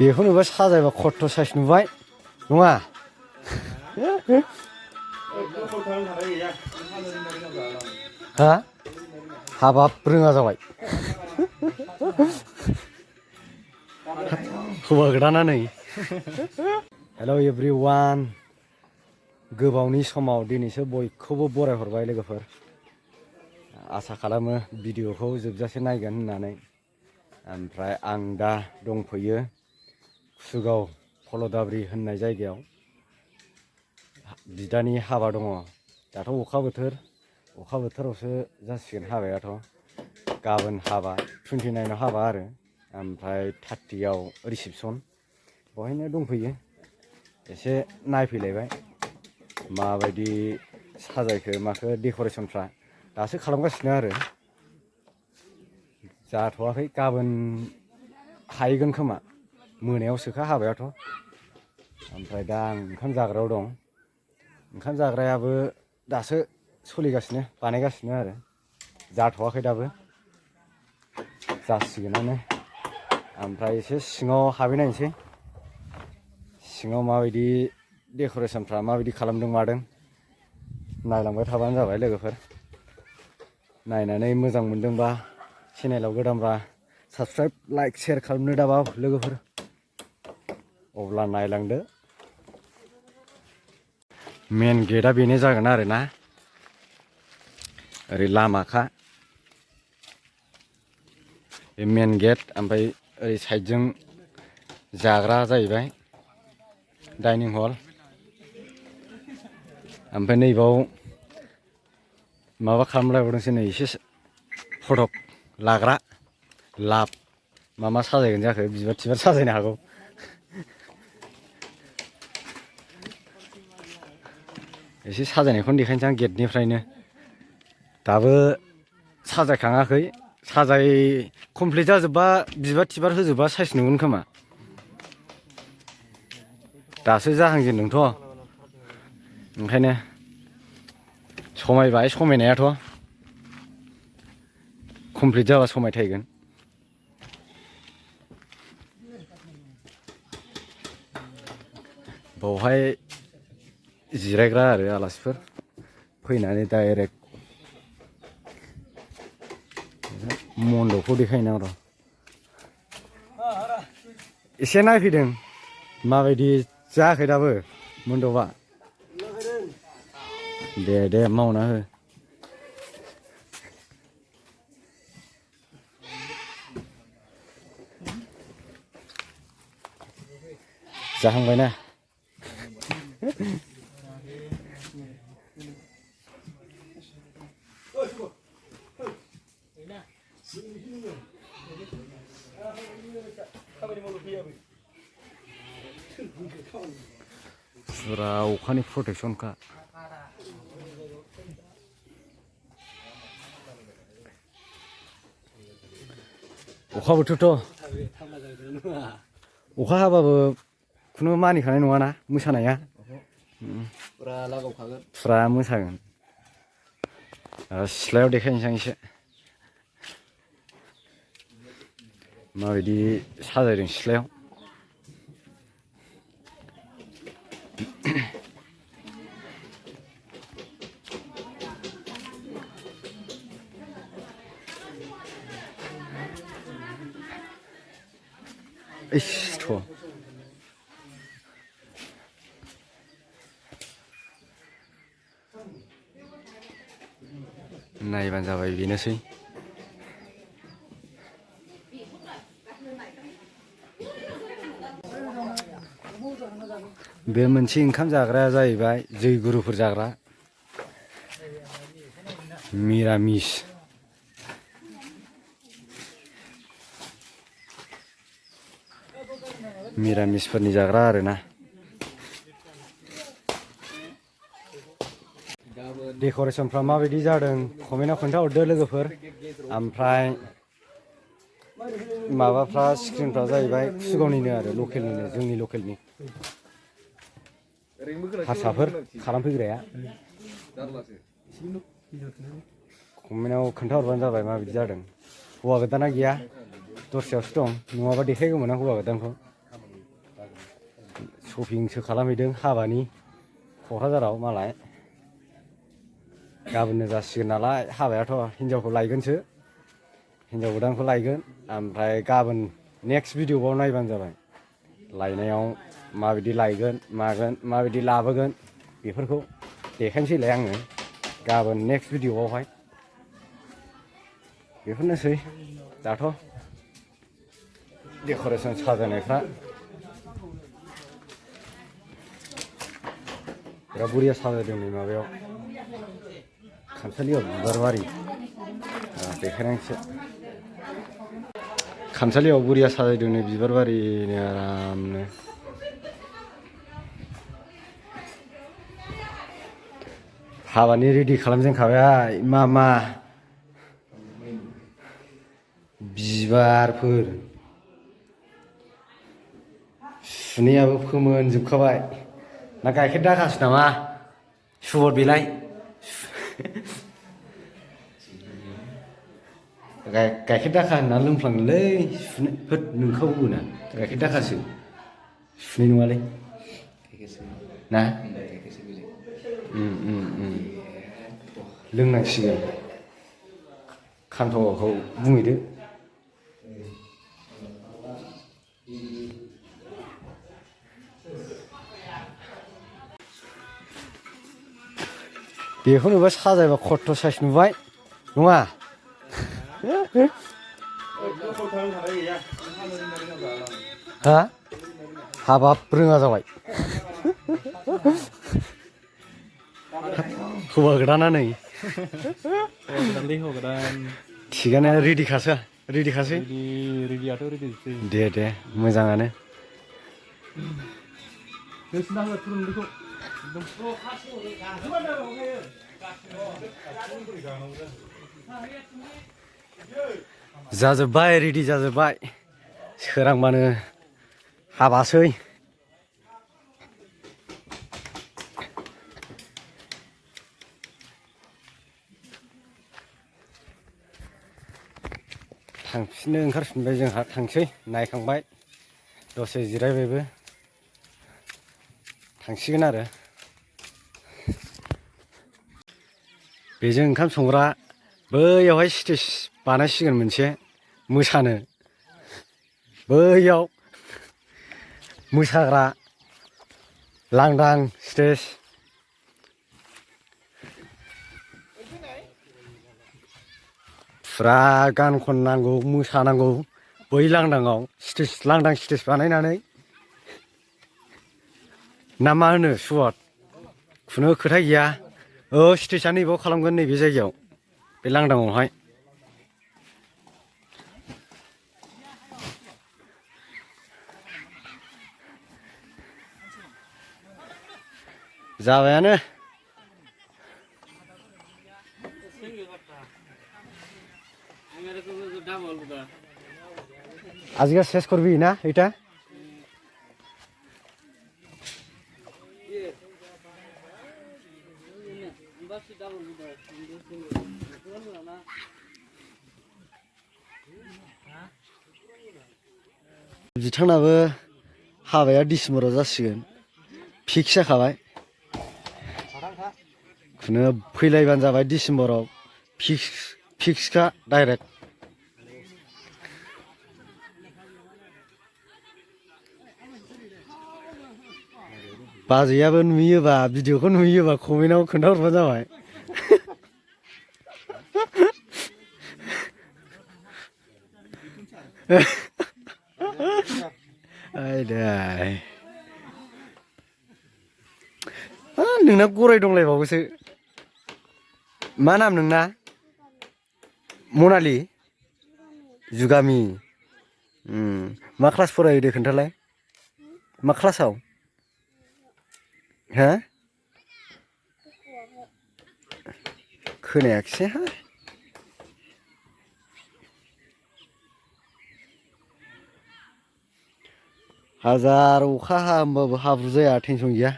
बेखौ नुबा साजायबा खर्थ साइज नुबाय नङा हा हाबाब रोङा जाबाय हौवा गोदाना नै हेल' एभ्रिवान गोबावनि समाव दिनैसो बयखौबो बरायहरबाय लोगोफोर आसा खालामो भिडिअखौ जोबजासे नायगोन होननानै ओमफ्राय आं दा दंफैयो कुसुगाव फल'दाब्रि होननाय जायगायाव बिदानि हाबा दङ दाथ' अखा बोथोरावसो जासिगोन हाबायाथ' गाबोन हाबा 29 हाबा आरो ओमफ्राय 30 रिसेपसन बहायनो दंफैयो एसे नायफैलायबाय माबायदि साजायखो माखो डेक'रेसनफ्रा दासो खालामगासिनो आरो जाथ'वाखै गाबोन हाहैगोन खोमा मोनायावसोखा हाबायाथ' ओमफ्राय दा आं ओंखाम जाग्रायाव दं ओंखाम जाग्रायाबो दासो सोलिगासिनो बानायगासिनो आरो जाथ'वाखै दाबो जासिगोनानो ओमफ्राय एसे सिङाव हाबहैनायसै सिङाव माबायदि डेक'रेसनफ्रा माबायदि खालामदों मादों नायलांबाय थाबानो जाबाय लोगोफोर नायनानै मोजां मोनदोंबा चेनेलाव गोदानबा साबस्क्राइब लाइक शेयार खालामनो दाबाव लोगोफोर अब्ला नायलांदो मेन गेटआ बेनो जागोन आरो ना ओरै लामाखा बे मेन गेट ओमफ्राय ओरै साइडजों जाग्रा जाहैबाय डाइनिं हल ओमफ्राय नैबाव माबा खालामलायबावदोंसो नै एसे फटक लाग्रा लाब मा साजायगोन जाखो बिबार थिबार साजायनो हागौ एसे साजायनायखौनो देखायनोसै आं गेटनिफ्रायनो दाबो साजायखाङाखै कमप्लिट जाजोबबा बिबार थिबार होजोबबा साइस नुगोन खोमा दासो जाहांजेनदोंथ' ओंखायनो समायबाय समायनायाथ' कमप्लिट जाबा समायथायगोन बावहाय जिरायग्रा आरो आलासिफोर फैनानै डाइरेक्ट मन्दपखौ देखायनो र' एसे नायफैदों माबायदि जायाखै दाबो मन्दपआ दे मावना हो जाहांबायना फुरा अखानि प्रटेकसनखा अखा बोथोरथ' अखा हाबाबो खुनु मानिखानाय नङाना मोसानाया फुरा मोसागोन सिथ्लायाव देखायनोसै आं एसे माबायदि साजायदों सिथ्लायाव इस नायबानो जाबाय बेनोसै बे मोनसे ओंखाम जाग्राया जाहैबाय जैगुरुफोर जाग्रा मिरामिस मिरामिसफोरनि जाग्रा आरोना डेक'रेसनफ्रा माबायदि जादों कमेन्टआव खोन्थाहरदो लोगोफोर ओमफ्राय माबाफ्रा स्क्रिनफ्रा जाहैबाय कुसुगावनिनो आरो लकेलनिनो जोंनि लकेलनि हारसाफोर खालामफैग्राया कमेन्टआव खोन्थाहरबानो जाबाय माबायदि जादों हौवा गोदाना गैया दस्रायावसो दं नङाबा देखायगौमोन आं हौवा गोदानखौ शपिंसो खालामहैदों हाबानि क'क्राझाराव मालाय गाबोननो जासिगोन नालाय हाबायाथ' हिनजावखौ लायगोनसो हिनजाव गोदानखौ लायगोन ओमफ्राय गाबोन नेक्स्ट भिडिअ'आव नायबानो जाबाय लायनायाव माबायदि लायगोन मागोन माबायदि लाबोगोन बेफोरखौ देखायनोसैलाय आङो गाबोन नेक्स्ट भिडिअ'आवहाय बेफोरनोसै दाथ' डेक'रेसन साजायनायफ्रा बिराद बुरिया साजायदों नै माबायाव खामसालियाव बिबार बारि देखायनांसो खामसालियाव बुरिया साजायदों नै बिबार बारिनो आरामनो हाबानि रेडि खालामजेनखाबाय मा बिबारफोर सुनैयाबो फोमोनजोबखाबाय ना गाइखेर दाखासो नामा सुबद बेलाय गाइखेर दाखा होनना लोंफ्लाङोलै सुनो होद नोंखावबो ना गाइखेर दाखासो सुनै नङालै ना लोंनांसिगोन खान्थ'खौ बुंहैदो बेखौ नुबा साजायबा खर्थ' साइज नुबाय नङा हा हाबाब रोङा जाबाय हौवा गोदाना नै थिगानो रेडिखासै दे मोजाङानो जाजोब्बाय रेडि जाजोब्बाय सोरांबानो हाबासै थांफिननो ओंखारफिनबाय जोंहा थांसै नायखांबाय दसे जिरायबायबो थांसिगोन आरो बेजों ओंखाम संग्रा बैयावहाय स्टेज बानायसिगोन मोनसे मोसानो बैयाव मोसाग्रा लांदां स्टेज फुरा गान खननांगौ मोसानांगौ बै लांदाङाव लांदां स्टेज बानायनानै ना मा होनो सुवद खुनु खोथा गैया स्टेजआ नैबाव खालामगोन नैबे जायगायाव बे लांदाङावहाय जाबायानो আজকে শেষ করবি না এটা बिथांनाबो हाबाया डिसेम्बराव जासिगोन फिक्स जाखाबाय खुनु फैलायबानो जाबाय डिसेम्बराव फिक्सखा डाइरेक्ट बाजैयाबो नुयोबा भिडिअखौ नुयोबा कमेन्टआव खोन्थाहरबानो जाबाय नोंना गराय दंलायबावोसो मा नाम नोंना मनालि जुगामि मा क्लास फरायो दे खोन्थालाय मा क्लासाव हा खोनायाखिसैहाय हाजार अखा हाहोमबाबो हाब्रु जाया टेनसन गैया